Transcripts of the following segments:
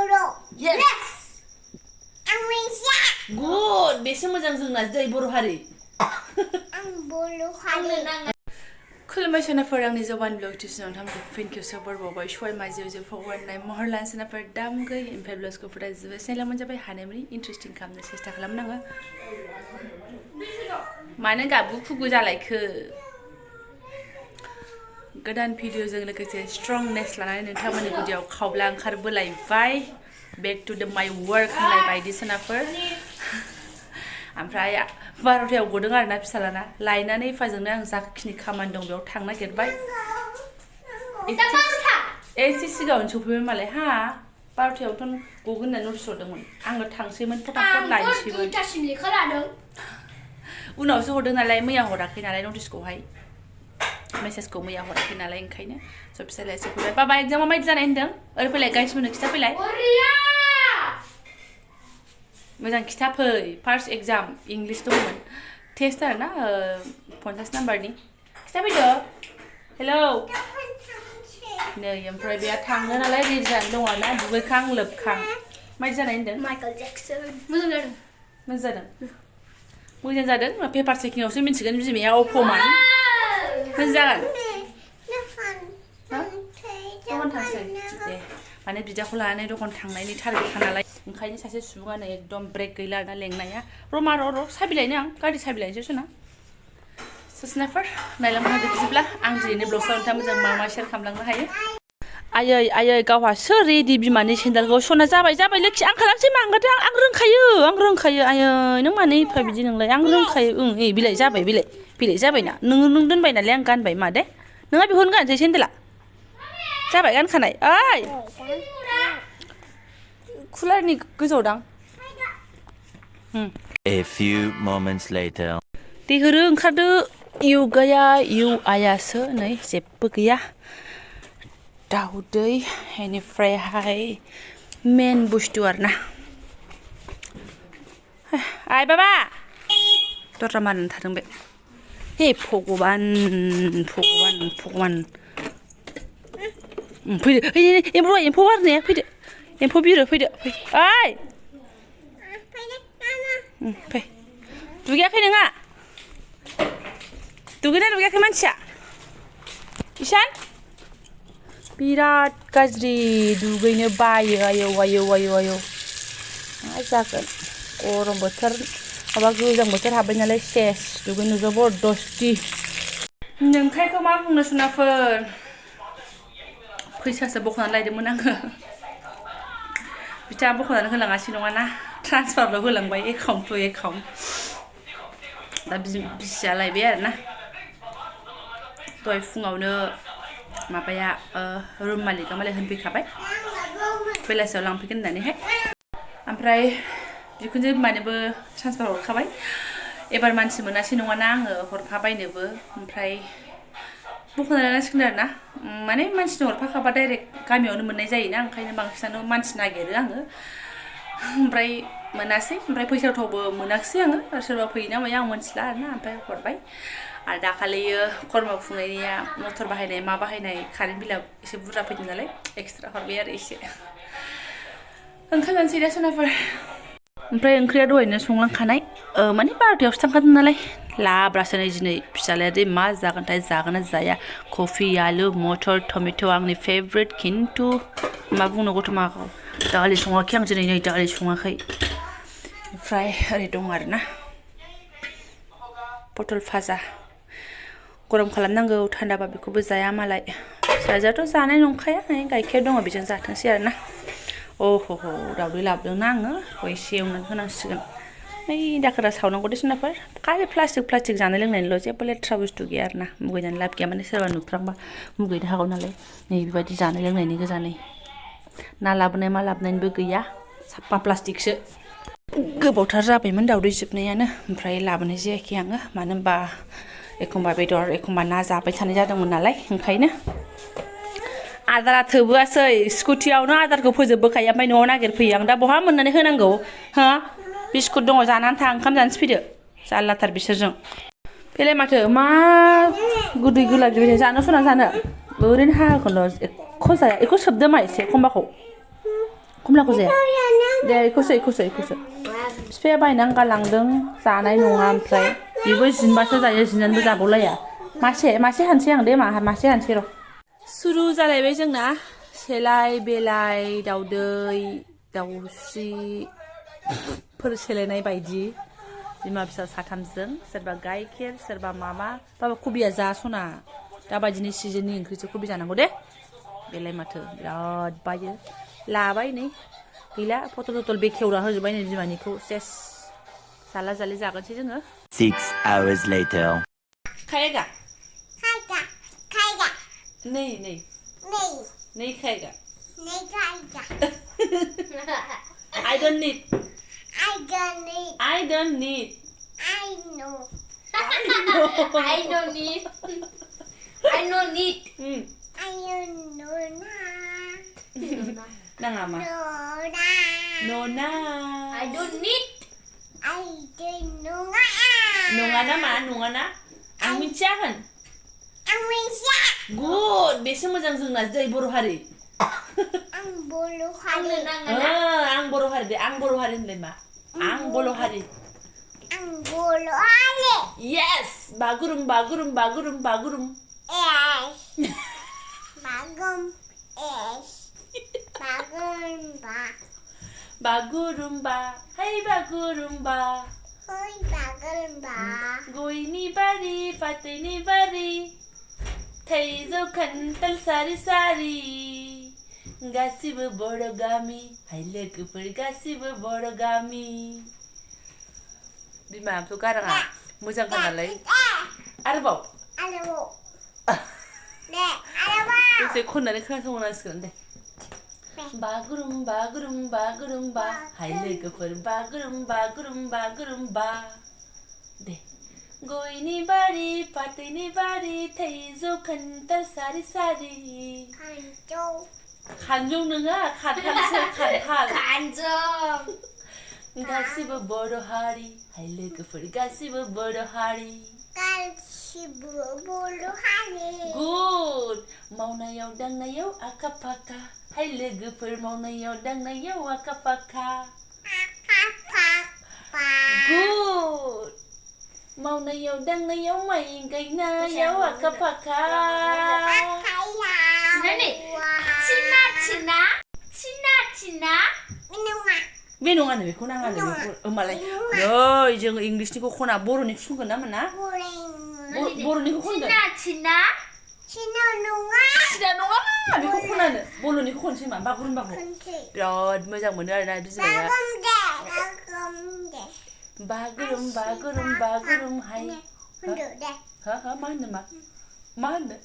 Yes. Good. Besok macam zengnas dari Boro hari. खुलुमबाय सोनाफोर आंनि जबानब्लग टिउसनाव थामखौ फिनखौ सबर बावबाय सय माजियाव फगवाननाय महर लान सोनाफोर दामगै ओमफ्राय ब्लाउसखौ फुरा जोबोद सेला मोनजाबाय हानायमानि इन्टारेस्टिं खालामनो सेस्था खालामनाङो मानो गाबगु खुगु जालायखो गोदान भिडिअजों लोगोसे स्ट्रंनेस लानानै नोंथांमोननि गुदियाव खावब्ला ओंखारबोलायबाय बेक टु द माय वर्क होननाय बायदि सोनाफोर ओमफ्राय 12थायाव गदों आरोना फिसालाना लायनानै फाजोंनो आं जाखिनि खामानि दं बेयाव थांनो नागिरबाय एसे सिगाङावनो सफैबाय मालाय हा 12थायावथ' गगोन होनना नटिस हरदोंमोन आङो थांसैमोन फटाफट लायनोसैमोन उनावसो हरदों नालाय मैया हराखै नालाय नटिसखौहाय मेसेजखौ मैया हराखै नालाय ओंखायनो स' फिसालाया सफैबाय बाबा एग्जामा माबायदि जानाय होनदों ओरै फैलाय गाइसमोननो खिथाफैलाय मोजां खिथाफै फार्स्ट एग्जाम इंलिश दंमोन टेस्ट आरोना 50 नाम्बारनि खिथाफैदो हेलौ नै ओमफ्राय बेहा थांनो नालाय रेडि जानानै दं आरोना दुगैखां लोबखां माबायदि जानाय होनदों माइकेल जेक्सन मोजां जादों मोजां जादों पेपार चेकिंआवसो मिन्थिगोन बिमाया अफमान मोजां जागोन दखान थांसै दे माने बिदाखौ लानानै दखान थांनायनि टारगेटखा नालाय ओंखायनो सासे सुबुङानो एकदम ब्रेक गैला आरोना लेंनाया रमा र' साबिलायनो आं गारि साबिलायनोसै सना ससनाफोर नायलांनो हादो बिदिब्ला आं दिनैनि ब्लगआव नोंथाङा मोजां मा शेयार खालामलांनो हायो आयै गावहासो रेडि बिमानि सेन्देलखौ सना जाबाय लोखि आं खालामसै मा आं रोंखायो आयै नों मानो एफा बिदि नोंलाय आं रोंखायो बिलाइ जाबाय बिलाइ जाबायना नों दोनबाय नालाय आं गानबाय मा दे नोंहा बेखौनो गानसै सेन्देला जाबाय गानखानाय ओइ कुलारनि गोजौदां A few moments later देहोरो ओंखारदो इउ आयासो नै जेबो गैया दाउदै बेनिफ्रायहाय मेन बुस्थु आरोना आइ बाबा दरजा मारिनानै थादों बे हे भगबान फैदो एम्फौ बारनाया फैदो एम्फौ बिरो फैदो ओइ फै दुगैयाखै नोंहा दुगैयाखै मानसिया इसान बिराद गाज्रि दुगैनो बायो आयौ मा जागोन गरम बोथोर माबा गोजां बोथोर हाबबाय नालाय सेस दुगैनो जबरदस्ति नोंखायखौ मा बुंनो सोनाफोर फैसासो बख'नानै लायदोंमोन आङो बिथाङा बख'नानै होलाङासै नङाना ट्रान्सफारल' होलांबाय एकाउन्ट टु एकाउन्ट दा बिसिया लायबाय आरोना दहाय फुङावनो माबाया रुम मालिकआ मालाय होनफैखाबाय बेलासियाव लांफैगोन होननानैहाय ओमफ्राय बिखुनजो बिमानोबो ट्रान्सफार हरखाबाय एबार मानसि मोनासै नङाना आङो हरफाबायनोबो ओमफ्राय बख'ना लानांसिगोन आरोना माने मानसिनो हरफाखाबा डाइरेक्ट गामियावनो मोननाय जायोना ओंखायनो बांसिनानो मानसि नागिरो आङो ओमफ्राय मोनासै ओमफ्राय फैसावथावबो मोनाखिसै आङो सोरबा फैयोना मायो आं मोनथिला आरोना ओमफ्राय हरबाय आरो दाखालियो खर्म खुंनायनिया मटर बाहायनाय मा बाहायनाय कारेन्ट बिला एसे बुरजा फैदों नालाय एक्सट्रा हरबाय आरो एसे ओंखाम जानोसै दा सोनाफोर ओमफ्राय ओंख्रिया दहायनो संलांखानाय माने 12थायावसो थांखादों नालाय लाब्रासो नै दिनै फिसालाया दे मा जागोनथाय जागोन ना जाया कफि आलु मटर टमेट' आंनि फेभरेट खिन्थु मा बुंनो गथ'माखौ दालि सङाखै आं दिनै नै दालि सङाखै ओमफ्राय ओरै दं आरोना पटल भाजा गरम खालामनांगौ थान्दाबा बेखौबो जाया मालाय फिसाजोआथ' जानाय नंखाया गाइखेर दङ बेजों जाथोंसै आरोना दावदै लाबोदोंना आङो एसे एवनानै होनांसिगोन नै दाखोरा सावनांगौ दे सोनाफोर खालि प्लास्टिक जानाय लोंनायनिल' जेबो लेथ्रा बुस्थु गैया आरोना मुगैनानै लाब गैया माने सोरबा नुफ्रांबा मुगैनो हागौ नालाय नै बेबायदि जानाय लोंनायनि गोजा नै ना लाबोनाय मा लाबोनायनिबो गैया साफा प्लास्टिकसो गोबावथार जाबायमोन दावदै जोबनायानो ओमफ्राय लाबोनाय जायाखै आङो मानो होनबा एखमबा बेदर एखमबा ना जाबाय थानाय जादोंमोन नालाय ओंखायनो आदारा थोबोआसै स्कुटियावनो आदारखौ फोजोबबोखायो ओमफ्राय न'आव नागिरफैयो आं दा बहा मोननानै होनांगौ हा बिस्कुट दङ जानानै था ओंखाम जानोसै फैदो जारलाथार बिसोरजों बेलाय माथो मा गोदै गोला बिबाय जानो सना जानो ओरैनो हागोनल' एख' जाया एखौ सोबदो मा एसे एखमबाखौ खमलाखौ जाया दे इखौसो बिफाया बायनानै गालांदों जानाय नङा ओमफ्राय बेबो जिनबासो जायो जिनानैबो जाबावलाया मासे हानसै आं दे मासे हानसै र' सुरु जालायबाय जोंना सेलाय बेलाय दाउदै दाउस्रिफोर सेलायनाय बायदि बिमा फिसा साथामजों सोरबा गाइखेर सोरबा माबा बाबा कबिया जासना दाबायदिनि सिजननि ओंख्रिसो कबि जानांगौ दे बेलाय माथो बिराद बायो लाबाय नै गैला पटल बेखेवना होजोबबाय नै बिमानिखौ सेस जाला जालि जागोनसै जोङो 6 hours later. खाएगा नहीं खाएगा I don't need नाङा मा नङा ना आं मिथिया होन गुड बेसो मोजां जोंना जै बर' हारि आं बर' हारि दे आं बर' हारि होनलाय मा आं बर' हारि yes बागुरुम्बा hai bagurumbा गयनि बारि फाथैनि बारि थाइजौ खान्थाल सारि सारि गासिबो बर' गामि हाय लोगोफोर गासिबो बर' गामि बिमायाथ' गाराङा मोजांखा नालाय आरोबाव दसे खननानै खोनासंनांसिगोन दे बागुरुम्बा हाय लोगोफोर बागुरुम्बा दे गयनि बारि फाथैनि बारि थाइजौ खान्थाल सारि सारि खानजं नङा खान्थालसो खान्थाल गासिबो बर' हारि हाय लोगोफोर गासिबो बर' हारि गुड मावनायाव दांनायाव आखा फाखा हाय लोगोफोर मावनायाव दांनायाव आखा फाखा गुड मावनायाव दांनायाव माइ गायनायाव आखा फाखा बे नङानो बेखौ नाङानो बेखौ होमबालाय नै जों इंलिसनिखौ खना बर'निखौ खनगोन ना मोना बर'निखौ खनगोन सिना नङा बेखौ खनानो बर'निखौ खनसै मा बागुरुम्बाखौ बिराद मोजां मोनो आरोना बिमाया बागुरुम्बा हाय मा होनो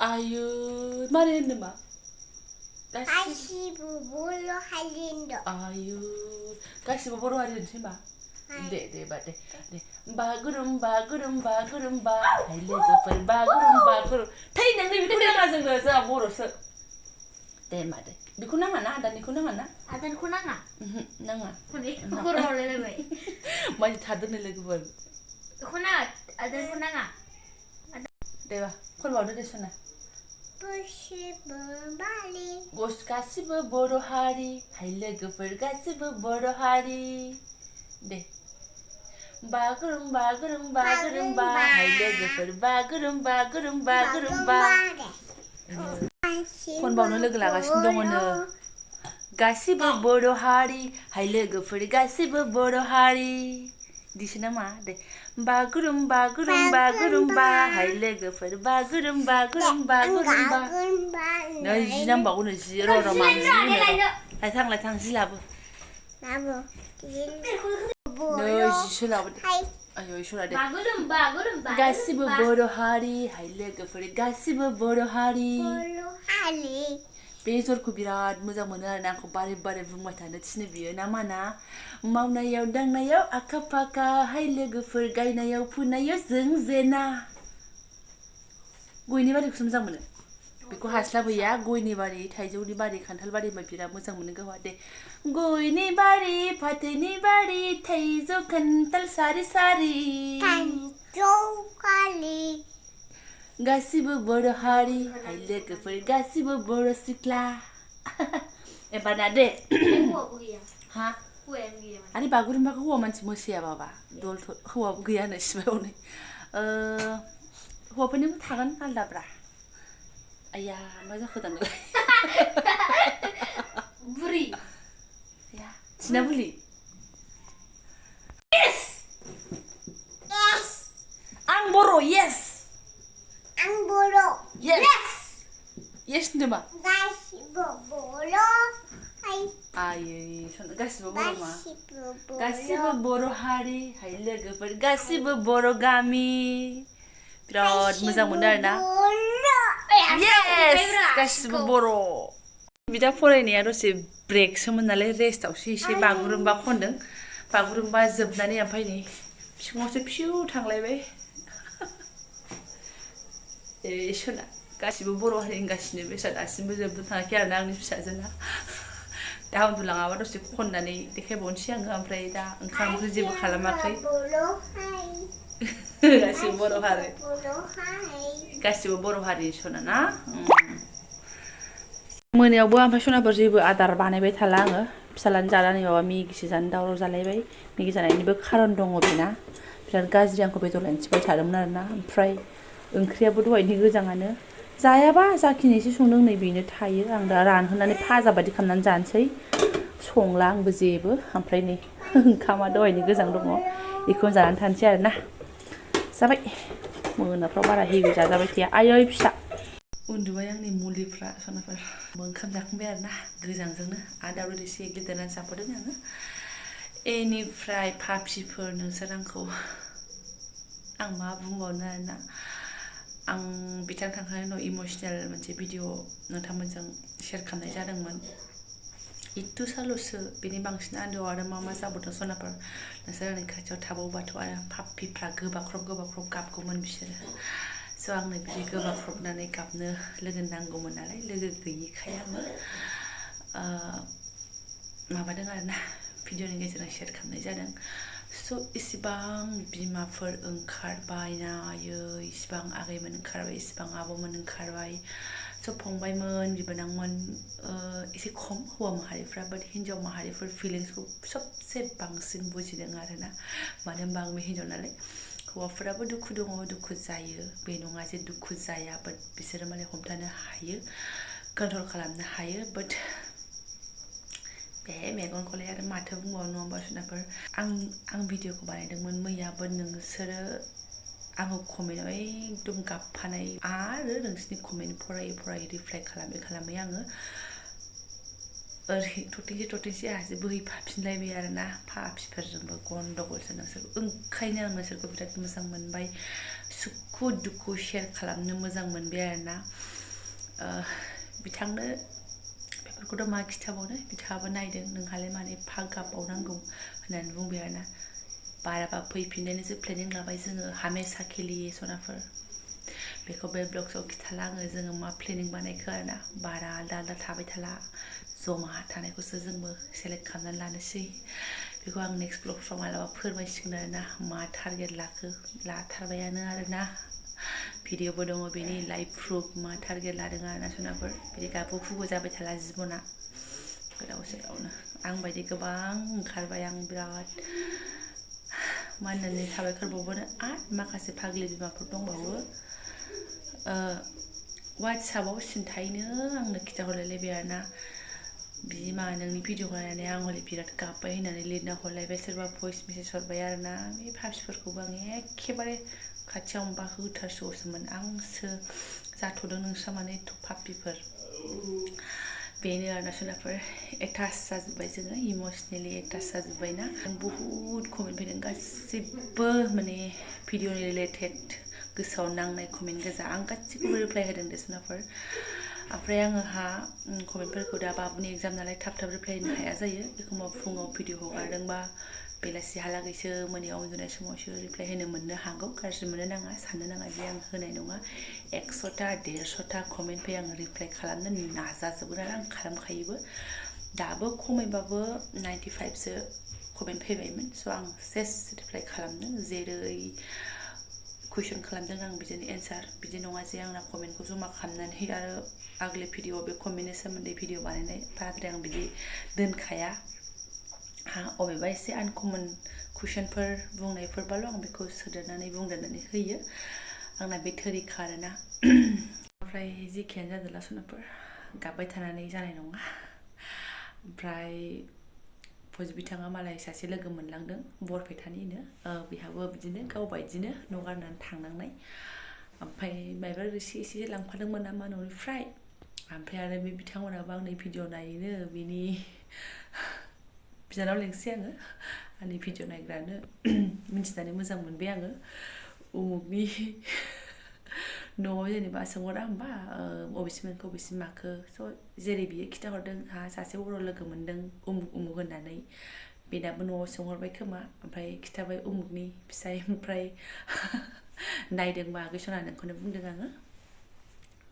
आयु मारै होनो मा गासिबो बर' हारि आयु गासिबो बर' हारि होनसै मा दे बागुरुम्बा हाय लोगोफोर बागुरुम्बा थै नोंनो बेखौ नाङा जोंनो जोंहा बर'सो दे मा दे बेखौ नाङा ना आदानिखौ नाङा नाङा मानि थादोनो लोगोफोर दे बा खनबावदो दे सना गासिबो बर' हारि हाय लोगोफोर गासिबो बर' हारि दे बागुरुम्बा हाय लोगोफोर बागुरुम्बा खनबावनो लोगो लागासिनो दङनो गासिबो बर' हारि हाय लोगोफोर गासिबो बर' हारि दिसो नामा दे बागुरुम्बा हाय लोगोफोर बागुरुम्बा नै जि नांबावगौनो जि र' मा जि होनो लायथां जि लाबो नै जिसो लाबोदो आयौ इसोरा दे गासिबो बर' हारि हाय लोगोफोर गासिबो बर' हारि बे जरखौ बिराद मोजां मोनो आरोना आंखौ बारे बुंबाय थानो थिनो बियो ना माना मावनायाव दांनायाव आखा फाखा हाय लोगोफोर गायनायाव फुनायाव जों जेना गयनि बारिखौसो मोजां मोनो बेखौ हास्लाबहैया गयनि बारि थाइजौनि बारि खान्थाल बारि बिराद मोजां मोनो गावहा दे गयनि बारि फाथैनि बारि थाइजौ खान्थाल सारि सारि गासिबो बर' हारि हाय लोगोफोर गासिबो बर' सिख्ला एबार ना दे हा आरो बागुरुम्बाखौ हौवा मानसि मोसाया बाबा दल हौवाबो गैयानो सिबायावनो हौवाफोरनिबो थागोन आलदाब्रा आया मा जाखो दानलाय बुरि या थिना बुलि आं बर' yes आं बर' yes yes होनदों मा गासिबो बर' आयै गासिबो बर' मा गासिबो बर' हारि हाय लोगोफोर गासिबो बर' गामि बिराद मोजां मोनो आरोना yes गासिबो बर' बिदा फरायनाया दसे ब्रेकसोमोन नालाय रेस्टआवसो एसे बागुरुम्बा खनदों बागुरुम्बा जोबनानै ओमफ्राय नै सिङावसो फिउ थांलायबाय सना गासिबो बर' हारिनि गासिनो बेसाद दासिमबो जोबनो थाङाखै आरोना आंनि फिसाजोना दा उन्दुलाङाबा दसे खननानै देखायबावनोसै आङो ओमफ्राय दा ओंखाम ओंख्रि जेबो खालामाखै गासिबो बर' हारि गासिबो बर' हारिनि सना ना मोनायावबो ओमफ्राय सनाफोर जेबो आदार बानायबाय थाला आङो फिसालानि जानानै माबा मेगिसो जानो दावराव जालायबाय मेगि जानायनिबो खारन दङ बेना बिराद गाज्रि आंखौ बेदर लायनो थिबाय थादोंमोन आरोना ओमफ्राय ओंख्रियाबो दहायनि गोजाङानो जायाबा जाखिनि एसे संदों नै बेनो थायो आं दा रानहोनानै फाजा बायदि खालामनानै जानोसै संला आंबो जेबो ओमफ्राय नै ओंखामा दहायनि गोजां दङ बेखौनो जानानै थानोसै आरोना जाबाय मोनाफ्राव बारा हेभि जाजाबाय थाया आयै फिसा उन्दुबाय आंनि मुलिफ्रा सनाफोर ओंखाम जाखांबाय आरोना गोजांजोंनो आदा एसे गिदिरनानै जाबोदों आङो एनिफ्राय पापिफोर नोंसोर आंखौ आं मा बुंबावनो आरोना आं बिथां थांखांनायनि उनाव इमसनेल मोनसे भिडिअ नोंथांमोनजों शेयार खालामनाय जादोंमोन इथुसाल'सो बेनि बांसिन आन्दोआव आरो मा मा जाबोदों सनाफोर नोंसोर आंनि खाथियाव थाबावबाथ' आरो पापिफ्रा गोबाख्रब गाबगौमोन बिसोरो स' आंनो बिदि गोबाख्रबनानै गाबनो लोगो नांगौमोन नालाय लोगो गैयिखाय आङो माबादों आरोना भिडिअनि गेजेरजों शेयार खालामनाय जादों स' इसिबां बिमाफोर ओंखारबाय नायो इसिबां आगैमोन ओंखारबाय इसिबां आब'मोन ओंखारबाय स' फंबायमोन बिबोनांमोन एसे खम हौवा माहारिफ्रा बाट हिन्जाव माहारिफोर फिलिंसखौ सबसे बांसिन बुजिदों आरोना मानो होनबा आंबो हिन्जाव नालाय हौवाफोराबो दुखु दङ दुखु जायो बे नङा जे दुखु जाया बाट बिसोरो माने हमथानो हायो कन्ट्रल खालामनो हायो बाट बे मेगनखौलाय आरो माथो बुंबावनो नङा होमबा सनाफोर आं भिडिअखौ बानायदोंमोन मैयाबो नोंसोरो आङो कमेन्टआव एकदम गाबफानाय आरो नोंसिनि कमेन्ट फरायै रिप्लाइ खालामै आङो ओरै थरथिंसे आहासो बोहैफाफिनलायबाय आरोना पापिफोरजोंबो गन्डगलसो नोंसोरखौ ओंखायनो आं नोंसोरखौ बिराद मोजां मोनबाय सुखु दुखु शेयार खालामनो मोजां मोनबाय आरोना बिथांनो बेफोरखौथ' मा खिथाबावनो बिथाङाबो नायदों नोंहालाय मानो एफा गाबबावनांगौ होननानै बुंबाय आरोना बाराबा फैफिननायनिसो प्लेनिं लाबाय जोङो हामेसा खेलियो सनाफोर बेखौ बे ब्लग्सआव खिथाला आङो जोङो मा प्लेनिं बानायखो आरोना बारा आलदा थाबाय थाला जमा थानायखौसो जोंबो सेलेक्ट खालामनानै लानोसै बेखौ आं नेक्स्ट ब्लगफ्राव मालाबा फोरमायसिगोन आरोना मा टारगेट लाखो लाथारबायानो आरोना भिडिअबो दङ बेनि लाइभ प्रुफ मा टारगेट लादों आरोना सनाफोर बिदि गाबु जाबाय थाला जिबना गोदाव सोरावनो आं बायदि गोबां ओंखारबाय आं बिराद मा होननानै साबायखर बावबोनो आरो माखासे फाग्लि बिमाफोर दंबावो वाट्सएपआव सिन्थायनो आंनो खिथाहरलायबाय आरोना बिमा नोंनि भिडिअ नायनानै आं हले बिराद गाबबाय होननानै लिरना हरलायबाय सोरबा भइस मेसेज हरबाय आरोना बे पापिफोरखौबो आं एखेबारे खाथियाव मोनबा होथारसौसोमोन आंसो जाथ'दों नोंस्रा माने एथ' पापिफोर बेनो आरोना सनाफोर एटाच जाजोब्बाय जोङो इमसनेलि एटाच जाजोब्बाय ना बुहुद कमेन्ट फैदों गासिबो माने भिडिअनि रिलेटेड गोसोआव नांनाय कमेन्ट गोजा आं गासिखौबो रिप्लाइ होदों दे सनाफोर ओमफ्राय आङोहा कमेन्टफोरखौ दा बाबुनि एग्जाम नालाय थाब रिप्लाइ होनो हाया जायो एखमबा फुङाव भिडिअ हगारदोंबा बेलासिहालागैसो मोनायाव उन्दुनाय समावसो रिप्लाइ होनो मोननो हागौ गाज्रि मोननो नाङा साननो नाङा जे आं होनाय नङा 100टा 150टा कमेन्ट फैयो आं रिप्लाइ खालामनो नाजाजोबगोन आरो आं खालामखायोबो दाबो खमैबाबो 95सो कमेन्ट फैबायमोन स' आं सेस रिप्लाइ खालामनो जेरै कुइसन खालामदों आं बिदिनो एन्सार बिदि नङा जे आंना कमेन्टखौ जमा खालामनानै आरो आगोलनि भिडिअ बे कमेन्टनि सोमोन्दै भिडिअ बानायनाय बाराद्राय आं बिदि दोनखाया अबेबा एसे आनकमन कुइसनफोर बुंनायफोरबाल' आं बेखौ बुंदेरनानै होयो आंना बे थोरिखा आरोना ओमफ्राय जेखियानो जादोला सनाफोर गाबबाय थानानै जानाय नङा ओमफ्राय फज बिथाङा मालाय सासे लोगो मोनलांदों बरपेटानिनो बेहाबो बिदिनो गाव बायदिनो न' गारनानै थांनांनाय ओमफ्राय माइब्रा रोसि एसे लांफादोंमोन नामा न'निफ्राय ओमफ्राय आरो बे बिथांमोनाबो आंनि भिडिअ नायोनो बिनि बिनानाव लेंसै आङो आंनि भिडिअ नायग्रानो मिन्थिनानै मोजां मोनबाय आङो उमुगनि न'आव जेनेबा सोंहरा होमबा बबेसिमखौ बबेसिम माखो स' जेरै बियो खिथाहरदों हा सासे बर' लोगो मोनदों उमुग उमुग होननानै बेनाबो न'आव सोंहरबाय खोमा ओमफ्राय खिथाबाय उमुगनि फिसाय ओमफ्राय नायदोंबा आगैसना नोंखौनो बुंदों आङो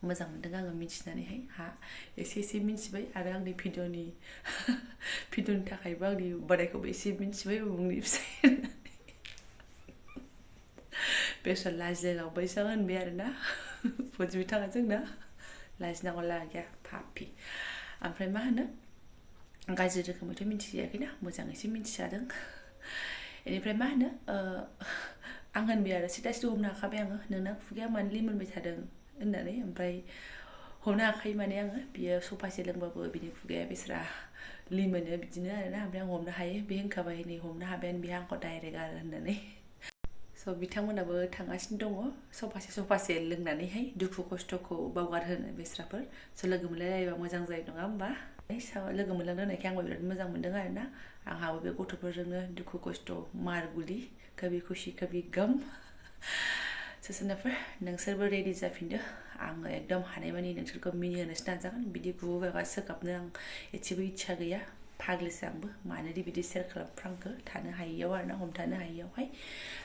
मोजां मोनदों आङो मिथिनानैहाय एसे मिथिबाय आरो आंनि भिडिअनि थाखायबो आंनि बोरायखौबो एसे मिथिबाय उमुगनि फिसाय बेसर लाजिलायलांबायसो होनबाय आरोना फज बिथाङा जोंना लाजिनांगौ लागा गैया पापि ओमफ्राय मा होनो गाज्रि रोखोमैथ' मिथिजायाखैना मोजाङैसो मिथिजादों बेनिफ्राय मा होनो आं होनबाय आरो सिदा सिदा हमनो हाखाबाय आङो नोंना खुगाया मानो लिमोनबाय थादों होननानै ओमफ्राय हमनो हाखायो माने आङो बियो सफासे लोंबाबो बिनि खुगाया बेस्रा लिमोनो बिदिनो आरोना ओमफ्राय आं हमनो हायो बे होनखाबाय नै हमनो हाबायानो बिहा आंखौ डाइरेक्ट आरो होननानै स' बिथांमोनाबो थांगासिनो दङ सफासे लोंनानैहाय दुखु खस्थ'खौ बावगारहोनो बेस्राफोर स' लोगो मोनलायलायोबा मोजां जायो नङा होमबा लोगो मोनलांदों होननायखाय आंबो बिराद मोजां मोनदों आरोना आंहाबो बे गथ'फोरजोंनो दुखु खस्थ' मार गुलि कभी खुसि कभी गम सोसोनाफोर नोंसोरबो रेडि जाफिनदो आङो एकदम हानायमानि नोंसोरखौ मिनिहोनोसो नाजागोन बिदि गुबुबायबा सोगाबनो आं एसेबो इच्छा गैया फाग्लिसो आंबो मानोदि बिदि सेयार खालामफ्रांखो थानो हायियाव आरोना हमथानो हायियावहाय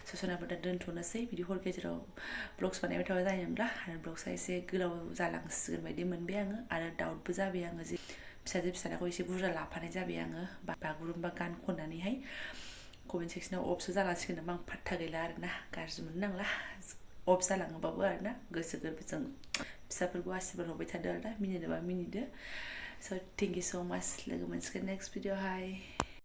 ससनाफोर दा दोनथ'नोसै बिदि हर गेजेराव ब्लग्स बानायबाय थाबा जानाय नंला आरो ब्लग्सआ एसे गोलाव जालांसिगोन बायदि मोनबाय आङो आरो डाउटबो जाबाय आङो जे फिसालाखौ एसे बुरजा लाफानाय जाबाय आङो बागुरुम्बा गान खननानैहाय कमेन्ट सेक्सनाव अफसो जालांसिगोन नामा आं फात्ता गैला आरोना गाज्रि मोननो नांला अफ जालाङोबाबो आरोना गोसो गोरबोजों फिसाफोरखौ आसिरबाद हरबाय थादो आरोना मिनिनोबा मिनिदो स' थेंक इउ स' माच लोगो मोनसिगोन नेक्स्ट भिडिअ हाय